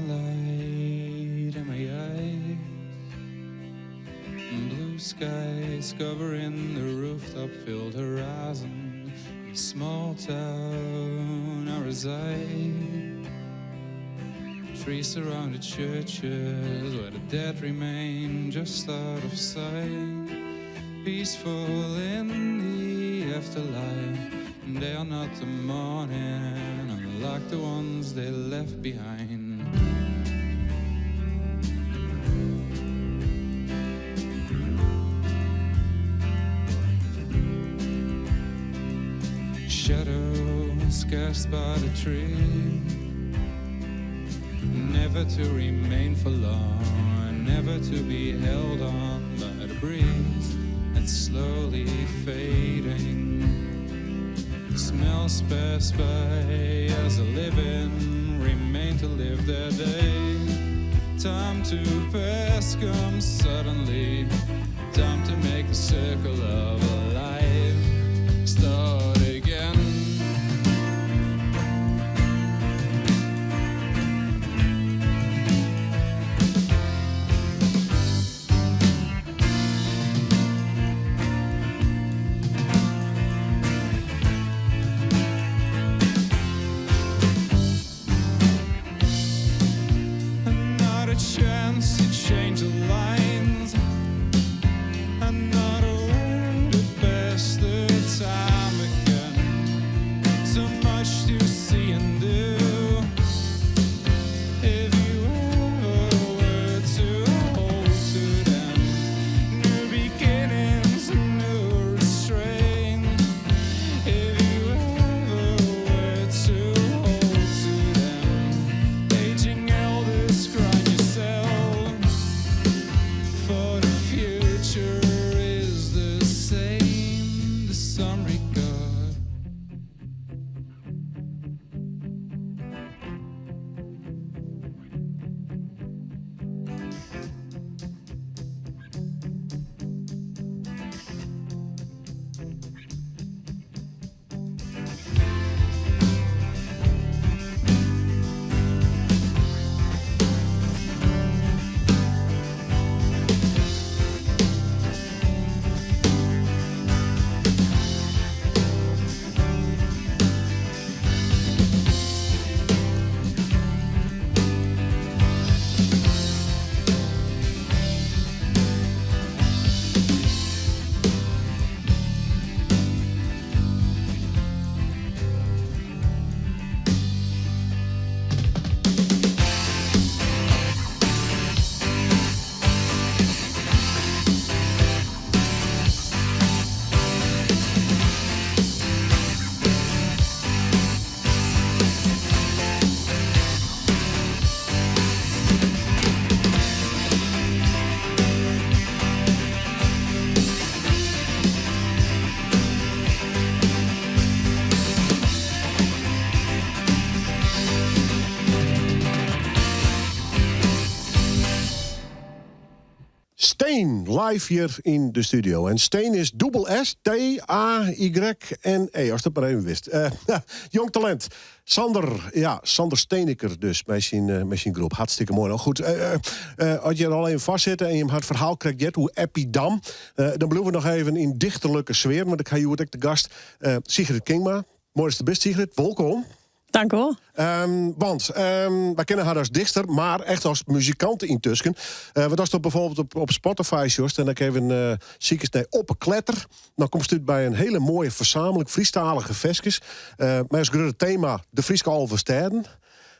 in my eyes, blue skies covering the rooftop filled horizon. In small town I reside. Tree surrounded churches where the dead remain just out of sight. Peaceful in the afterlife, they are not the mourning, unlike the ones they left behind. Shadows cast by the tree, never to remain for long, never to be held on by the breeze that's slowly fading. Smells pass by as the living remain to live their day. Time to pass comes suddenly. Time to make the circle of life start again. Not a chance to change the lines, and not a way to pass the time again. So much to see and do. If you ever were to hold to them, new beginnings, new restraint. If you ever were to hold to them, aging elders grind yourself, for the future is the same to some regard. Stayne, live hjir yn de studio. En Stayne is dûbel S, T, A, Y en E. Ast dat mar even witst. Jong talint. Sander, ja, Sander Steneker dus, mei syn groep. Hartstikke moai. No goed, as je der al even foar sitte en jim ha it ferhaal krekt heard oer Eppie Dam, dan bliuwe we noch even yn dichterlike sfear, want ik ha hjoed ek de gast Sigrid Kingma. Moai datst der bist, Sigrid. Wolkom. Dank wol. Want wy kenne har as dichter, mar echt as muzikante yntusken. Want ast bijvoorbeeld op Spotify sjochst en dan even sikest nei Op 'e Kletter, dan komst út by in hiele moaie fersameling Frysktalige ferskes. Mei as grutte tema de Fryske Alve Stêden.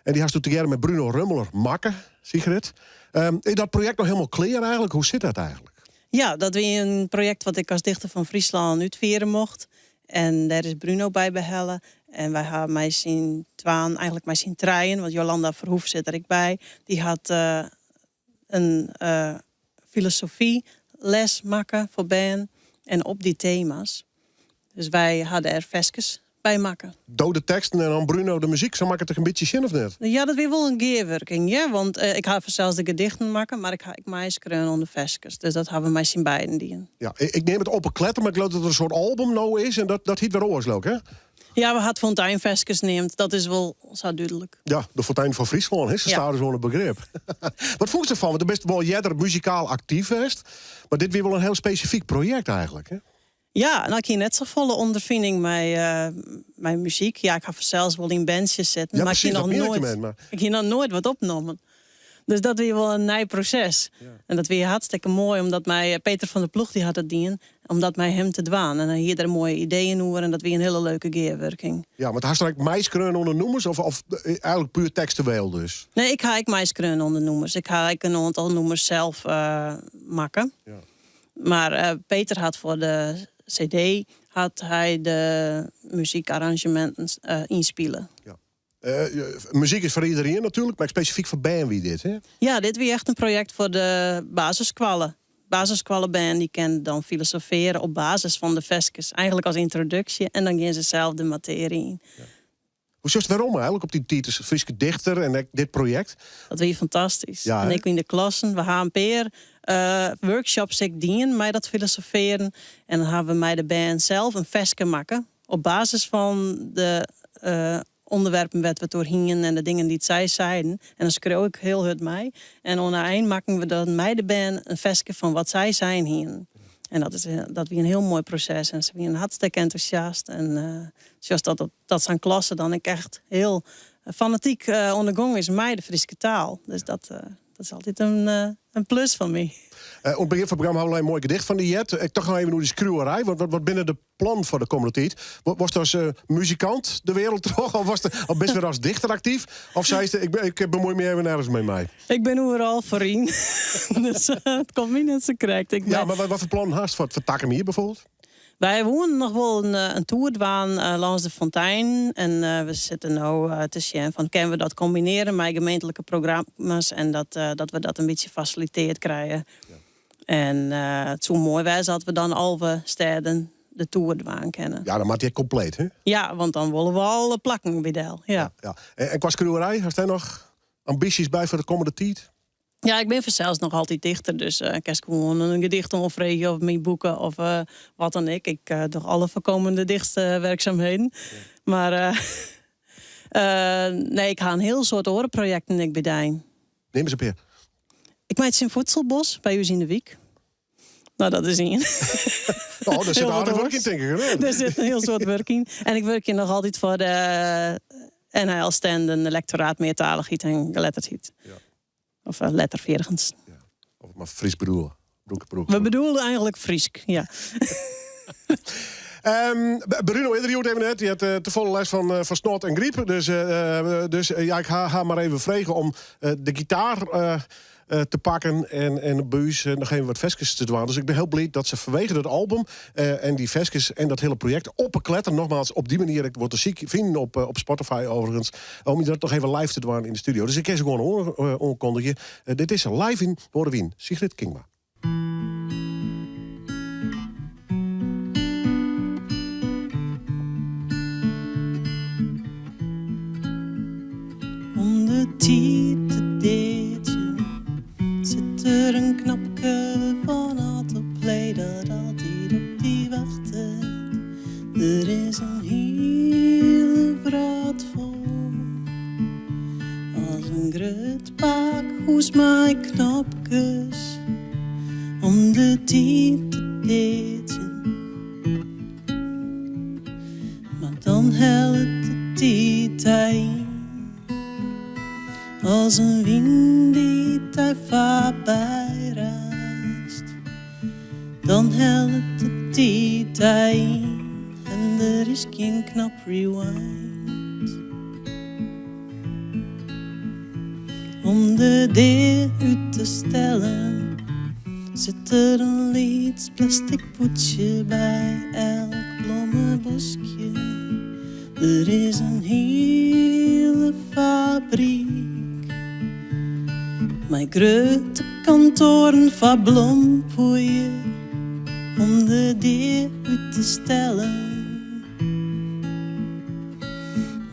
En dy hast tegearre mei Bruno Rummler makke, Sigrid. Is dat projekt noch hielendal klear eigentlik? Hoe sit dat eigentlik? Ja, dat wie in projekt wat ik as Dichter fan Fryslân útfiere mocht. En dêr is Bruno by behelle. En wy ha mei syn twaen, eigentlik mei syn trijen, want Jolanda Verhoef sit der ek by, dy hat in filosofyles makke foar bern en op dy tema's. Dus wy ha dêr ferskes by makke. Do de teksten en dan Bruno de muzyk, sa moat ik it in bytsje sjen of net? Ja, dat wie wol in gearwurking, ja. Want ik ha sels de gedichten makke, mar ik ha ek meiskreaun oan de ferskes. Dus dat ha we mei syn beiden dien. Ja, ik nim it Op 'e Kletter, mar ik leau dat der in soart album no is en dat hjit wer oars, leau ik, hè? Ja, we ha it Fonteinferskes neamd. Dat is wol sa dúdlik. Ja, de Fontein fan Fryslân, hè, se Ja. staat oan it begrip. Wat fûnst derfan? Want do bist wol earder muzikaal aktyf west, mar dit wie wol in hiel spesifyk projekt eigentlik. Hè? Ja, no, ik hie net safolle ûnderfining mei, mei muzyk. Ja, ik ha fansels wol yn bandsjes sitten, Ja, mar ik hie presys, dat noch mien ik noait, ermei, mar- ik hie noch noait wat opnommen. Dus dat wie wol in nij proses. En dat wie hartstikke moai, omdat mei Peter van der Ploeg, dy hat it dien, om dat mei him te dwaan. En hy hie der moaie ideeën oer en dat wie in hiele leuke gearwurking. Ja, want hast der ek meiskreaun oan de nûmers of, of eigentlik puer tekstueel dus? Nee, ik ha ek meiskreaun oan de nûmers. Ik ha ek in oantal nûmers sels makke. Ja. Mar Peter hat foar de CD hat hy de muzykarranzjeminten ynspile. Ja. Muzyk is foar iderien natuerlik, mar spesifyk foar bern wie dit, hè? Ja, dit wie echt in projekt foar de basisskoalle. Basisskoallebern dy kinne dan filosofearje op basis fan de ferskes. Eigentlik as yntroduksje en dan gean se sels de matearje yn. Hoe sjochst werom eigentlik op dy tiid as Fryske dichter en ek dit projekt? Dat wie fantastysk. Ja, en hè? ek yn de klassen. We ha in pear workshops ek dien mei dat filosofearen. En dan ha we mei de bern sels in ferske makke. Op basis fan de ûnderwerpen wêr't we it oer hienen en de dingen dy't sy seiden. En dan skreau ik hiel hurd mei. En oan de ein makken we dan mei de bern in ferske fan wat sy sein hienen. En dat, is, dat wie in hiel moai proses. En se wienen hartstikke entûsjast. En sjochst dat, dat, dat sa'n klasse dan ek echt hiel fanatyk oan de gong is mei de Fryske taal. Dus dat, dat is altyd in plus foar my. Oan it begjin fan it programma ha we al in moai gedicht fan dy heard. Ik tocht noch even oer dy skriuwerij. Wat, wat, wat binne de plannen foar de kommende tiid? Wolst as muzikant de wereld troch? Of, was of bist wer as dichter aktyf? Of seist, ik, ik bemuoi my even nergens mei mei? Ik bin oeral foar yn. Dus it komt my net sa krekt. Ik Ja, ben, mar wat, wat foar plannen hast foar, foar takom jier byfoarbyld? Wy woenen noch wol in toer dwaan lâns de fontein. En we sitte no te sjen fan kinne we dat kombinearje mei gemeentlike programma's en dat, dat we dat in bytsje fasiliteard krije. En it soe moai wêze as we dan 11 stêden de toer dwaan kinne. Ja, dan moat dy ek kompleet, hè? Ja, want dan wolle we alle plakken by del. Ja. Ja. En, en kwa skriuwerij, hast dêr noch ambysjes by foar de kommende tiid? Ja, ik bin fansels noch altyd dichter, dus kinst gewoan in gedicht oanfreegje of my boeke of wat dan ek. Ik doch alle foarkommende dichtwurksumheden. Mar nee, ik ha in hiel soad oare projekten ek by d'ein. Neam ris in pear. Ik meitsje in voedselbos by ús yn de wyk. No, dat is ien. Oh, dêr sit Hiel wat aardich wurk yn, oars. tink ik. Hè? Der sit in hiel soad wurk yn. En ik wurkje noch altyd foar de NHL Stenden, de lectoraat meartalichheid en geletterdheid. Ja. Of letterfeardigens. Of mar Frysk bedoele. Brûk, brûk. We bedoelen eigentlik Frysk, ja. Bruno is der hjoed even net. Dy hat te folle lêst fan, fan snot en gryp. Dus, dus ja, ik ha har mar even frege om de gitaar te pakken en, en by ús noch even wat ferskes te dwaan. Dus ik bin hiel bliid dat se fanwege dat album en dy ferskes en dat hiele projekt Op 'e Kletter, nogmaals, op dy manier ek wurdt te syk finen op, op Spotify overigens, om dat noch even live te dwaan yn de studio. Dus ik kin se gewoan oankondigje. Dit is live yn Noardewyn, Sigrid Kingma. Om de tiid te deadzjen sit der in knopke fan autoplay dat altyd op dy wachtet. Der is in hiele wrâld fol as in grut pakhûs mei knopkes om de tiid te deadzjen. Mar dan hellet de tiid dy yn as in wyn dy't dy foarby raast. Dan hellet de tiid dy yn en der is gjin knop rewind. Om de dea út te stellen sit der in lyts plastic pûdsje by elk blommeboskje. Der is in hiele fabryk mei grutte kantoaren foar blompoeier om de dea út te stellen.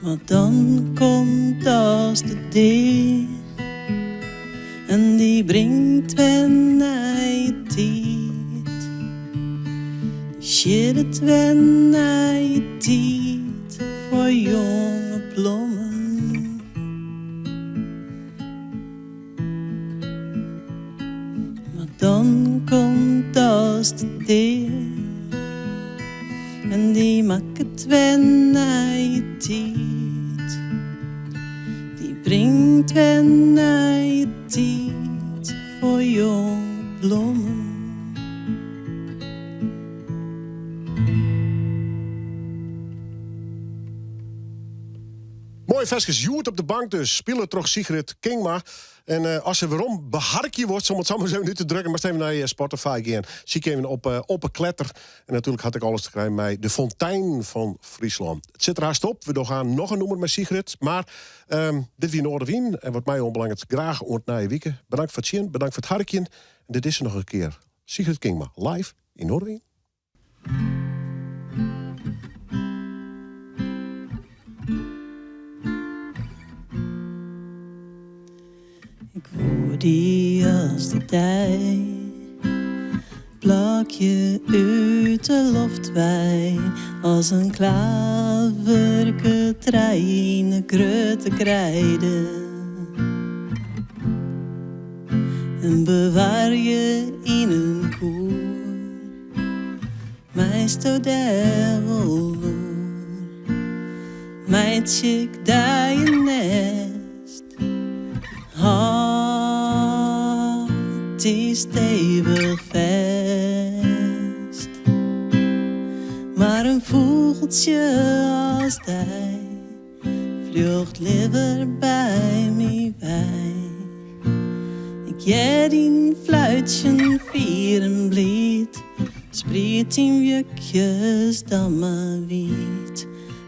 Mar dan komt dochs de dea en dy bringt wer nije tiid. Sjit it wer nije tiid. nije tiid. Dy bringt wer nije tiid foar jonge blommen. Moaie ferskes Hjoed op de bank dus, spile troch Sigrid Kingma. En eh, as se werom beharkje wolst, om it sa mar even út te drukken, moatst even nei eh, Spotify gean. Sykje even op uh, Op 'e Kletter. En natuerlik hat ek alles te krijen mei de Fontein fan Fryslân. It sit der hast op. We dogge noch in nûmer mei Sigrid. Mar um, dit wie Noardewyn. En wat my oanbelanget, graach oant nije wike. Bedankt foar it sjen, bedankt foar it harkjen. En dit is se noch in kear. Sigrid Kingma, live yn Noardewyn. Ik woe dy as de dei, Plôkje út de loft wei, as in klaverketrei yn 'e grutte greide. En bewarje yn in koer, meisto dêr wol oer? Meitsje ik dy in nêst, hâld dy stevich fêst. Mar in fûgeltsje as dy fljocht leaver by my wei. Ik hear dyn fluitsjen fier en bliid, spried dyn wjukjes dan mar wiid.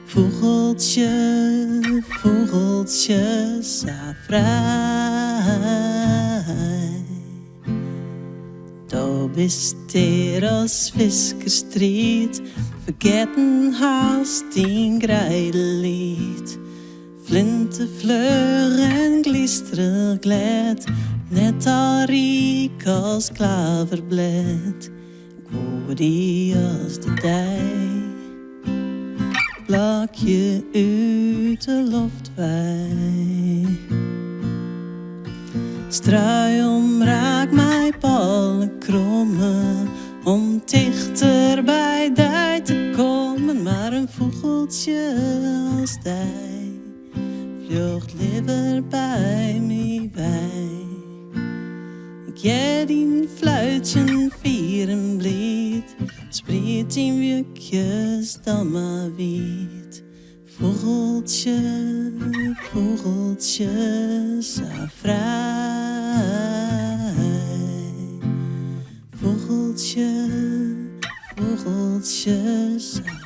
Fûgeltsje, fûgeltsje, sa frij. Do bist tear as fiskerstried, fergetten hast dyn greideliet. Flintefluch en glysterich glêd, net al ryk as klaverblêd. Ik woe dy as de dei, plôkje út de loft wei. Strui omraak mei pôlekromme om tichter by dy te kommen, mar in fûgeltsje as dy fljocht leaver by my wei. Ik hear dyn fluitsjen fier en bliid, spried dyn wjukjes dan mar wiid. Fûgeltsje, fûgeltsje, sa frij. Fûgeltsje, fûgeltsje, sa.